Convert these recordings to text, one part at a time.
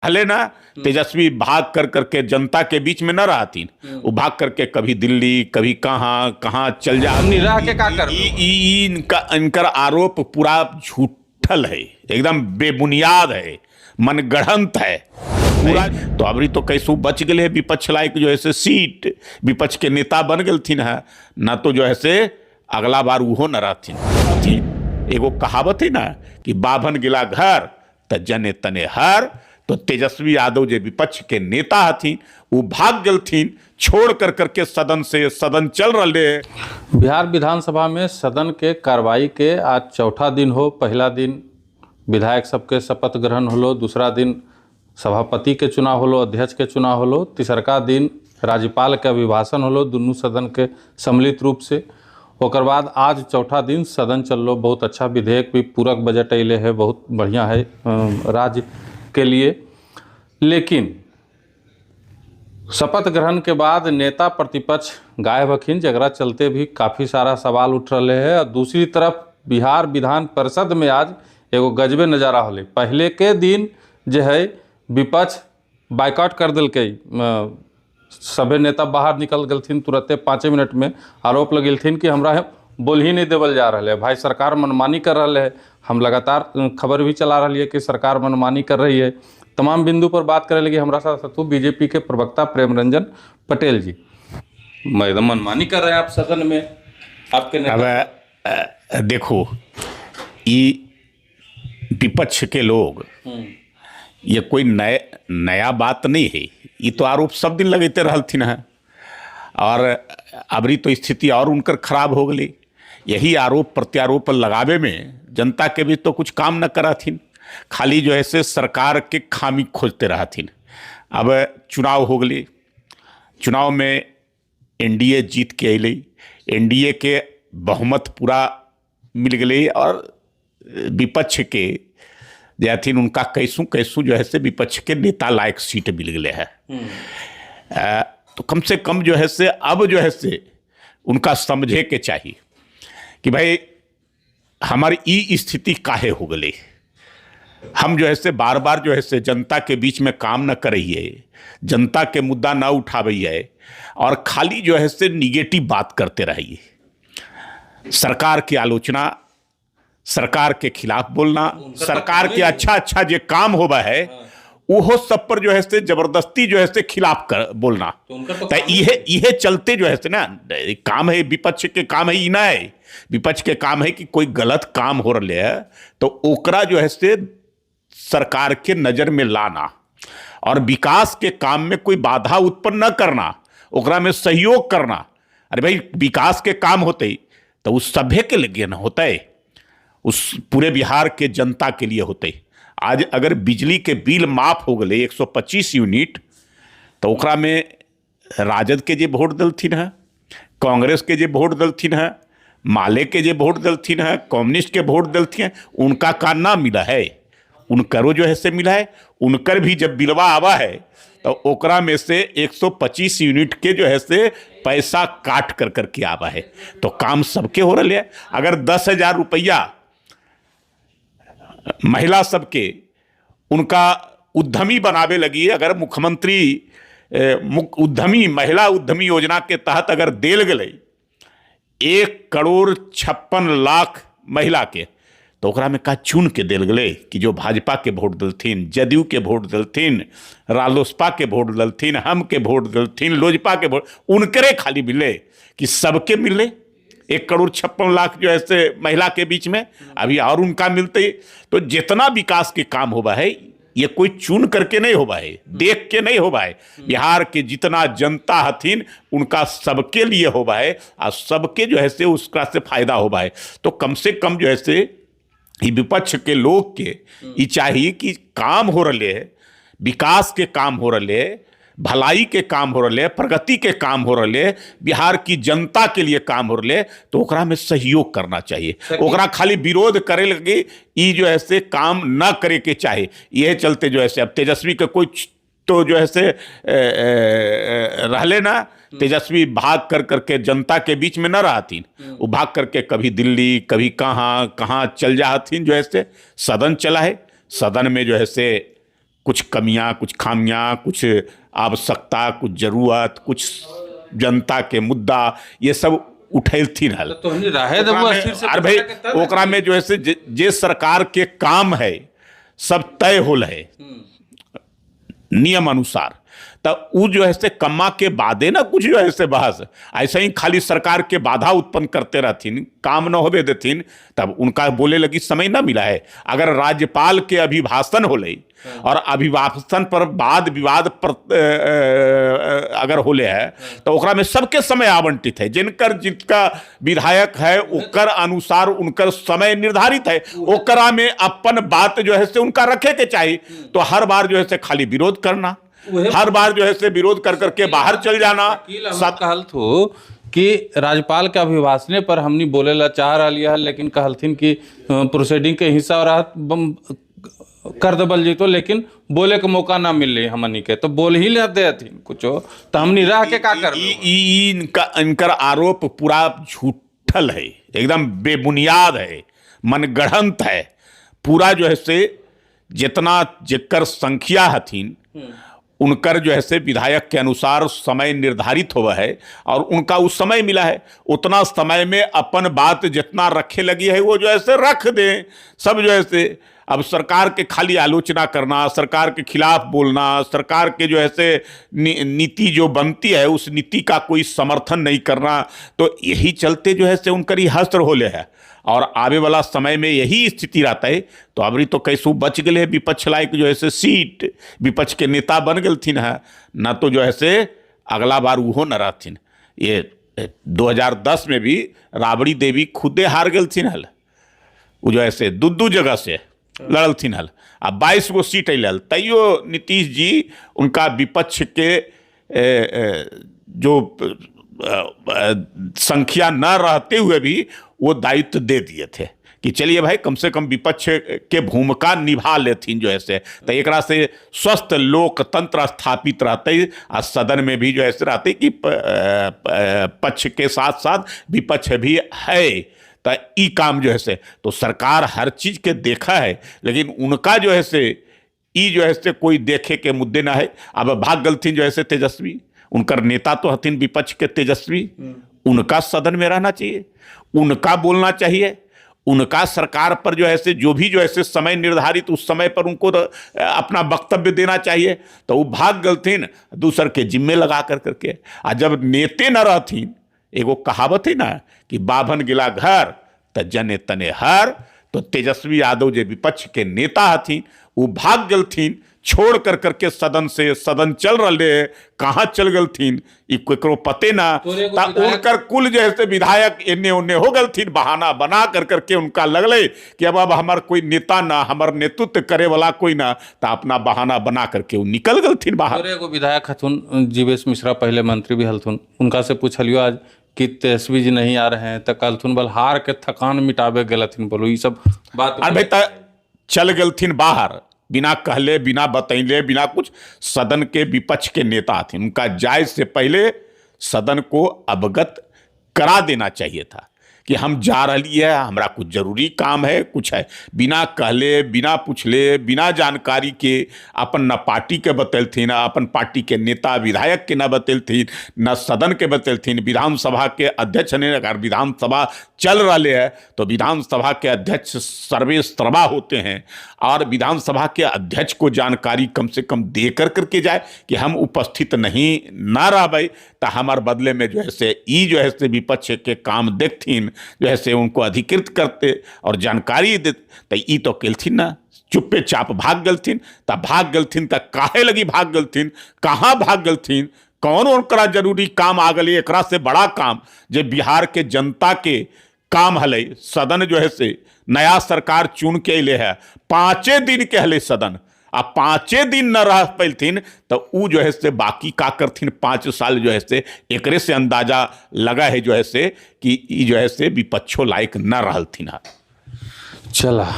रहले ना तेजस्वी भाग कर करके जनता के बीच में न रहतीन, वो भाग करके कभी दिल्ली कभी कहाँ कहाँ चल जा। हमनी रह के का करबो? इनका इनकर आरोप पूरा झूठल है, एकदम बेबुनियाद है, मनगढ़ंत है पूरा। तो अबरी तो कैसू बच गए है विपक्ष लायक जो है से सीट, विपक्ष के नेता बन गेलथिन है ना, तो जो है से अगला बार उहो न रहथिन। एगो कहावत है ना कि बाभन गिला घर त जने तने हर। तो तेजस्वी यादव जे विपक्ष के नेता हथिन वो भाग गेलथिन छोड़ कर करके सदन से, सदन चल रहे है। बिहार विधानसभा में सदन के कार्रवाई के आज चौथा दिन हो। पहला दिन विधायक सबके शपथ ग्रहण होलो, दूसरा दिन सभापति के चुनाव होलो, अध्यक्ष के चुनाव होलो, तीसरका दिन राज्यपाल के अभिभाषण होलो दुनू सदन के सम्मिलित रूप से। ओकर बाद आज चौथा दिन सदन चललो। बहुत अच्छा विधेयक भी पूरक बजट अइले है, बहुत बढ़िया है राज्य के लिए। लेकिन शपथ ग्रहण के बाद नेता प्रतिपक्ष गायब हखिन, जकरा चलते भी काफ़ी सारा सवाल उठ रहे है। और दूसरी तरफ बिहार विधान परिषद में आज एगो गजबे नज़ारा होलै। पहले के दिन जे है विपक्ष बाइकआउट कर देलकै, सभे नेता बाहर निकल गेलथिन तुरंते 5 मिनट में। आरोप लगेलथिन कि हमरा बोल ही नहीं देवल जा रहा है, भाई सरकार मनमानी कर रहा है। हम लगातार खबर भी चला रही है कि सरकार मनमानी कर रही है। तमाम बिंदु पर बात करे लगी हमारा साथ सतु बीजेपी के प्रवक्ता प्रेम रंजन पटेल जी। मैं एकदम मनमानी कर रहे हैं आप सदन में आपके नेता। अब देखो, ये विपक्ष के लोग ये कोई नए नया बात नहीं है, ये तो आरोप सब दिन लगते रहलथिन हैं। और अबरी तो स्थिति और उनकर खराब हो गई। यही आरोप प्रत्यारोप लगावे में जनता के भी तो कुछ काम न कराथिन, खाली जो है से सरकार के खामी खोजते रहथिन। अब चुनाव हो गई, चुनाव में एनडीए जीत के अयलै, एनडीए के बहुमत पूरा मिल गई और विपक्ष के जे हथिन उनका कैसू कैसू जो है से विपक्ष के नेता लायक सीट मिल गए है। तो कम से कम जो है से अब जो है से उनका समझे के चाहिए कि भाई हमारी ई स्थिति काहे हो गई। हम जो है से बार बार जो है से जनता के बीच में काम न करिए, जनता के मुद्दा न उठाबैये और खाली जो है से निगेटिव बात करते रहिए, सरकार की आलोचना, सरकार के खिलाफ बोलना, सरकार के अच्छा अच्छा जे काम होबा है वो सब पर जो है से जबरदस्ती जो है से खिलाफ कर बोलना। तो तो इहे इहे चलते जो है से ना काम है विपक्ष के काम है, ई ना है विपक्ष के काम है कि कोई गलत काम हो रहा है तो ओकरा जो है से सरकार के नज़र में लाना और विकास के काम में कोई बाधा उत्पन्न न करना, ओकरा में सहयोग करना। अरे भाई विकास के काम होते तो उस सभ्य के लिए न होते, उस पूरे बिहार के जनता के लिए होते। आज अगर बिजली के बिल माफ हो गए 125 यूनिट तो ओकरा में राजद के जे वोट दलथिन है, कांग्रेस के जे वोट दलथिन है, माले के जे वोट दलथिन है, कम्युनिस्ट के वोट दलथिन है, उनका का ना मिला है, उनकरो जो है से मिला है। उनकर भी जब बिलवा आवा है तो ओकरा में से 125 यूनिट के जो है से पैसा काट कर करके आवा है। तो काम सबके हो रहा है। अगर 10,000 रुपया महिला सबके उनका उद्यमी बनावे लगी अगर मुख्यमंत्री उद्यमी महिला उद्यमी योजना के तहत अगर देल गई 1,56,00,000 महिला के, तो ओकरा में का चुन के देल गए कि जो भाजपा के वोट दलथिन, जदयू के वोट दलथिन, रालोसपा के वोट दलथिन, हम के वोट दलथिन, लोजपा के वोट, उनकरे खाली मिले कि सबके मिले 1,56,00,000 जो है से महिला के बीच में अभी और उनका मिलते। तो जितना विकास के काम होगा है ये कोई चुन करके नहीं होगा है, देख के नहीं होगा है। बिहार के जितना जनता हथिन उनका सबके लिए होगा है और सबके जो है से उसका से फायदा होगा है। तो कम से कम जो है से ये विपक्ष के लोग के ये चाहिए कि काम हो रहे है, विकास के काम हो रहे है, भलाई के काम हो रहे है, प्रगति के काम हो रहे है, बिहार की जनता के लिए काम हो रहे है, तो ओकरा में सहयोग करना चाहिए। ओकरा खाली विरोध करे लगे ई जो है से काम न करे के चाहे। यह चलते जो है से अब तेजस्वी के कोई तो जो है से रहले ना, तेजस्वी भाग कर करके जनता के बीच में न रहतीन, वो भाग करके कभी दिल्ली कभी कहाँ कहाँ चल जातीन। जो है से सदन चला है, सदन में जो है से कुछ कमियां, कुछ खामियां, कुछ आवश्यकता, कुछ जरूरत, कुछ जनता के मुद्दा, ये सब उठेलथिन हल। तो हमनी रहे देबो अस्थिर से। अरे भाई, ओकरा में जो है से जे सरकार के काम है सब तय होल है नियम अनुसार, तब उ जो है से कम्मा के बादे ना कुछ जो है से बहस, ऐसे ही खाली सरकार के बाधा उत्पन्न करते रहथिन, काम न होबे देथिन, तब उनका बोले लगी समय न मिला है। अगर राज्यपाल के अभिभाषण होले और अभिभाषण पर वाद विवाद पर अगर होले है तो ओकरा में सबके समय आवंटित है, जिनकर जिनका विधायक है ओकर अनुसार उनकर समय निर्धारित है, ओकरा में अपन बात जो है से उनका रखे के चाहिए। तो हर बार जो है से खाली विरोध करना, हर बार जो है से विरोध कर करके बाहर चल जाना। कहल थो कि राज्यपाल के अभिभाषणे पर हमनी बोले ला चाह रही है, लेकिन कहलथिन कि प्रोसीडिंग के हिस्सा रह कर देबल जैतो, लेकिन बोले के मौका ना मिले हमनी के, तो बोल ही ले देथिन कुछो, तो हमनी रह के का कर। इनकर आरोप पूरा झूठल है, एकदम बेबुनियाद है, मनगढ़ंत है पूरा। जो है से जितना जेकर संख्या हथिन उनकर जो है से विधायक के अनुसार समय निर्धारित हुआ है और उनका उस समय मिला है, उतना समय में अपन बात जितना रखे लगी है वो जो है से रख दें सब। जो है से अब सरकार के खाली आलोचना करना, सरकार के खिलाफ बोलना, सरकार के जो है से नीति जो बनती है उस नीति का कोई समर्थन नहीं करना, तो यही चलते जो है से उनकर ही हस्र होले है। और आवे वाला समय में यही स्थिति रहता है तो अबरी तो कैसू बच गए विपक्ष लायक जो है से सीट, विपक्ष के नेता बन गलथिन है ना, तो जो है से अगला बार वो न रहथिन। ये 2010 में भी राबड़ी देवी खुदे हार गलथिन हल, वो जो है से दू दू जगह से लड़लथिन हल, आ 22 गो सीट अल, तैयो नीतीश जी उनका विपक्ष के जो संख्या न रहते हुए भी वो दायित्व दे दिए थे कि चलिए भाई कम से कम विपक्ष के भूमिका निभा लेथिन जो है से, तो एकरा से स्वस्थ लोकतंत्र स्थापित रहते आ सदन में भी जो है से रहते कि पक्ष के साथ साथ विपक्ष भी है। तो ई काम जो है से तो सरकार हर चीज़ के देखा है, लेकिन उनका जो है से ई जो है से कोई देखे के मुद्दे ना है। अब भाग गलथिन जो है से तेजस्वी, उनकर नेता तो हथिन विपक्ष के तेजस्वी, उनका सदन में रहना चाहिए, उनका बोलना चाहिए, उनका सरकार पर जो है से जो भी जो है से समय निर्धारित उस समय पर उनको अपना वक्तव्य देना चाहिए। तो वो भाग गलथिन दूसर के जिम्मे लगा कर करके, आ जब नेते न रहथिन, एगो कहावत है ना कि बाभन गिला घर त जने तने हर, तो तेजस्वी यादव जे विपक्ष के नेता हथिन वो भाग गलथिन छोड़ कर करके सदन से, सदन चल रहे कहाँ चल गलथिन ई केकरो पते ना, ता उनकर कुल जो है से विधायक एने ओने हो गलथिन, बहाना बना कर करके उनका लगले कि अब हमार कोई नेता ना, हमार नेतृत्व करे वाला कोई ना, ता अपना बहाना बना करके वो निकल गलथिन बाहर। एगो विधायक हथुन जीवेश मिश्रा, पहले मंत्री भी हलथुन, उनका से पूछलियो आज कि तेजस्वी जी नहीं आ रहे हैं, तो कहलथुन बल हार के थकान मिटावे गलथिन, बोलो ये सब बात। अरे भाई चल गलथिन बाहर बिना कहले, बिना बतैले, बिना कुछ। सदन के विपक्ष के नेता थे, उनका जाय से पहले सदन को अवगत करा देना चाहिए था कि हम जा रही है, हमरा कुछ जरूरी काम है, कुछ है। बिना कहले, बिना पूछले, बिना जानकारी के अपन न पार्टी के बतैलथिन, अपन पार्टी के नेता विधायक के न बतैलथिन, न सदन के बतैलथिन। विधानसभा के अध्यक्ष ने, अगर विधानसभा चल रहे है तो विधानसभा के अध्यक्ष सर्वे सर्वा होते हैं, और विधानसभा के अध्यक्ष को जानकारी कम से कम दे कर करके जाए कि हम उपस्थित नहीं ना रह भाई, तो हमारे बदले में जो है से ई जो है से विपक्ष के काम देखथिन, जो है से उनको अधिकृत करते और जानकारी दे, तो ई तो केलथिन ना, चुप्पे चाप भाग गलथिन। तब भाग गलथिन त काहे लगी भाग गलथिन, कहाँ भाग गलथिन, कौन उनकरा जरूरी काम आ गई? एकरा से बड़ा काम जे बिहार के जनता के काम हलै, सदन जो है से नया सरकार चुन के अले है, 5 दिन के हलै सदन, आ 5 दिन न रह पैलथिन तो उ जो है से बाकी का करथिन 5 साल जो है से, एकरे से अंदाजा लगा है जो है से कि ई जो है से विपक्षो लायक न रहलथिन है। चला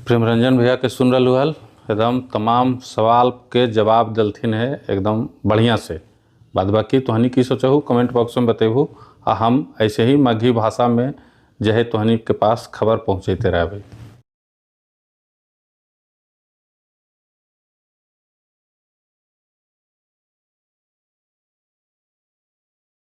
प्रेम रंजन भैया के सुन रहा हल, एकदम तमाम सवाल के जवाब दिलथिन है एकदम बढ़िया से। बाद बाकी तोहनी की सोचहु कमेंट बॉक्स में बतेबू, आ हम ऐसे ही मगही भाषा में जो है तोहनी के पास खबर पहुँचते रहबे।